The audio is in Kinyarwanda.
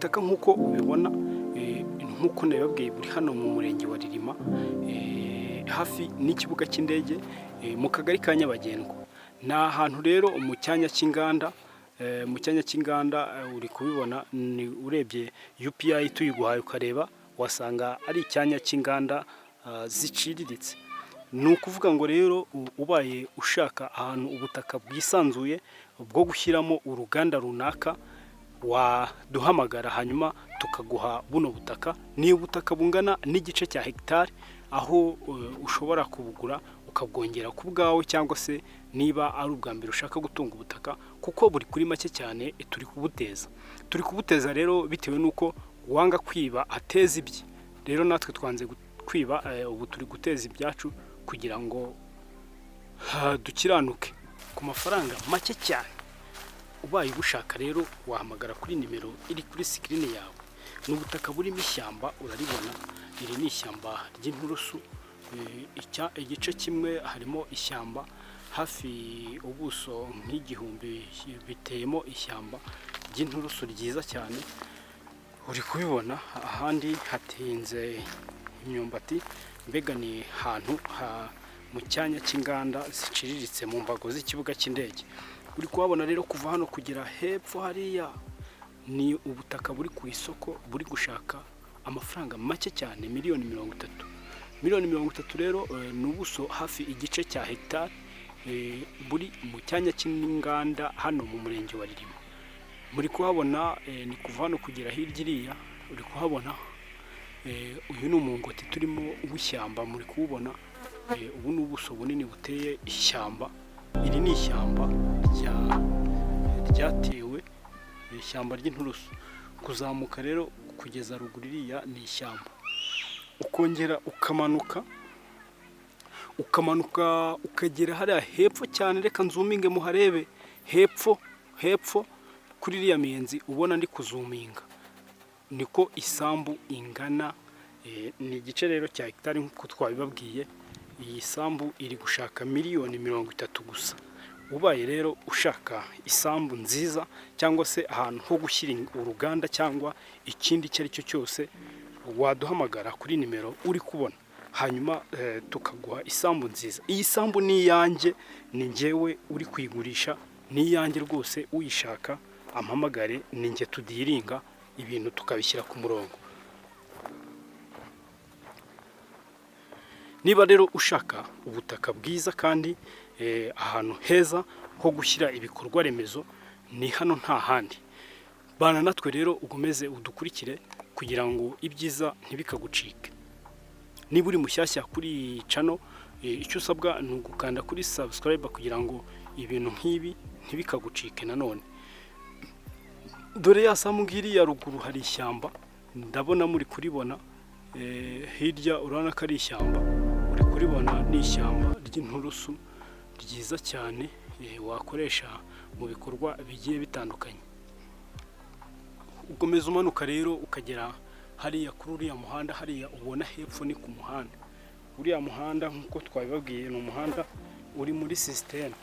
Ubutaka nk'uko ubibona, nk'uko nabibabwiye, buri hano mu murenge wa Rilima, hafi n'ikibuga cy'indege, mu kagari ka Nyabagendwa. Ni ahantu rero mu cyanya cy'inganda, mu cyanya cy'inganda uri kubibona, ni urebye UPI tuyiguhaye ukareba wasanga ari icyanya cy'inganda ziciriritse. Ni ukuvuga ngo rero ubaye ushaka ahantu ubutaka bwisanzuye bwo gushyiramo uruganda runaka, waduhamagara hanyuma tukaguha buno butaka. Ni ubutaka bungana n'igice cya hegitari, aho ushobora kubugura ukabwongera ku bwawe, cyangwa se niba ari ubwa mbere ushaka gutunga ubutaka, kuko buri kuri make cyane turi kubuteza. Turi kubuteza rero bitewe n'uko uwanga kwiba ateza ibye. Rero natwe twanze kwiba, ubu turi guteza ibyacu kugira ngo dukiranuke ku mafaranga make cyane. Ubaye ubushaka rero wahamagara kuri nimero iri kuri screen yawe. Ni ubutaka burimo ishyamba, uraribona, iri ni ishyamba ry'inturusu. Igice kimwe harimo ishyamba hafi ubuso nk'igihumbi biteyemo ishyamba ry'inturusu ryiza cyane, uri kubibona. Ahandi hatinze imyumbati. Mbega ni ahantu mu cyanya cy'inganda ziciriritse mu mbago z'ikibuga cy'indege. Uri kuhabona rero, kuva hano kugera hepfo hariya ni ubutaka buri ku isoko, buri gushaka amafaranga make cyane, miliyoni 30. Miliyoni 30 rero, ni ubuso hafi igice cya hegitari, buri mu cyanya cy'inganda hano mu murenge wa Rilima. Muri kuhabona, ni kuva hano kugera hirya iriya, uri kuhabona. Uyu ni umungoti turimo w'ishyamba, muri kuwubona. Ubu ni ubuso bunini buteye ishyamba. Iri ni ishyamba ryatewe, ishyamba ry'inturusu. Kuzamuka rero kugeza ruguru iriya ni ishyamba, ukongera ukamanuka, ukamanuka ukagera hariya hepfo cyane. Reka nzoominge muharebe hepfo, hepfo kuri iriya miyenzi ubona ndi kuzoominga, niko isambu ingana. Ni igice rero cya hegitari nk'uko twabibabwiye. Iyi sambu iri gushaka miliyoni 30 gusa. Ubaye rero ushaka isambu nziza cyangwa se ahantu ho gushyira uruganda cyangwa ikindi icyo ari cyo cyose, waduhamagara kuri nimero uri kubona, hanyuma tukaguha isambu nziza. Iyi sambu ni iyanjye, ni njyewe uri kuyigurisha, ni iyanjye rwose. Uyishaka ampamagare, ni njye tudealinga ibintu tukabishyira ku murongo. Niba rero ushaka ubutaka bwiza kandi ahantu heza ho gushyira ibikorwa remezo, ni hano nta handi. Bana natwe rero, ukomeze udukurikire kugira ngo ibyiza ntibikagucike. Niba uri mushyashya kuri iyi channel, icyo usabwa ni ugukanda kuri subscribe kugira ngo ibintu nk'ibi ntibikagucike nanone. Dore ya sambu ngiriya ruguru hari ishyamba, ndabona muri kuribona. Hirya urabona ko ari ishyamba, uri kuribona, ni ishyamba ry'inturusu ryiza cyane, wakoresha mu bikorwa bigiye bitandukanye. Ukomeza umanuka rero ukagera hariya kuri uriya muhanda, hariya ubona hepfo ni ku muhanda. Uriya muhanda nk'uko twabibabwiye ni umuhanda uri muri système.